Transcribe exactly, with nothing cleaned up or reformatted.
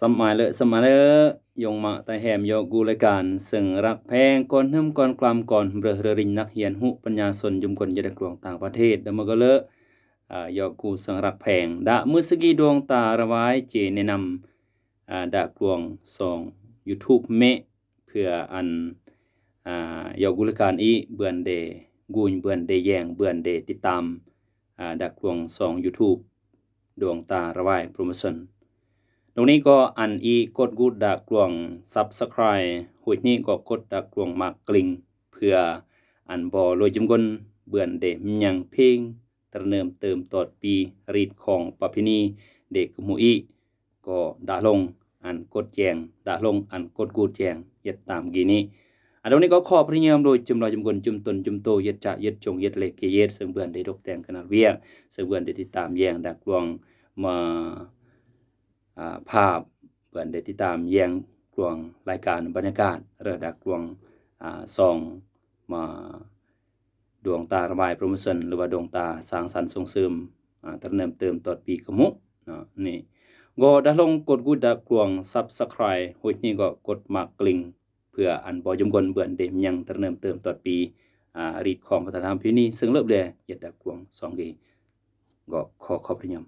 Tâm mai lơ, sâm mai lơ, yong ma ta hem yok gu lai kan seng rak pheng kon hnum kon klam kon brơ rơ ring nak hian hu pynyason jum kon jadek luang tang pat het dam ma gale, a, yok gu seng rak pheng. Da mơ segi dong ta rawai che nenam, a, da kluang song YouTube me, pha an, a, yok gu lai kan i bươn de gun bươn de yeng bươn de titam, a, da kluang song YouTube dong ta rawai promotion. Dong ni ko an i kot gut da kluang subscribe, huit ni ko kot da kluang mak kling, pha an bo lo jum kon bươn de mnyang phing ternơm tơm tot pi rit khong papini de kemu i ko da long an kot jeng, da long an kot gut jeng yet tam gini. A dong ni ko khop ri nyam lo jum lo jum kon jum ton jum to yet cha yet chong yet le ke yet seng bươn de dok teng kenal wiang, seng bươn de titam yeng da kluang ma, a, phap bươn de titam yeng kluang lai kan banyakat rơ da kluang, a, song ma dong ta rawai promotion lơ ba dong ta sang san song sơm, a, ternơm tơm tot pi kemu. Na, ni. Go da long kot gut da kluang subscribe, huit ni go kot mak kling, pha an bo jum kon bươn de mnyang ternơm tơm tot pi, a, rit khong patan ham pi ni seng lep le yet da kluang song gi. Go kho khop ri nyam.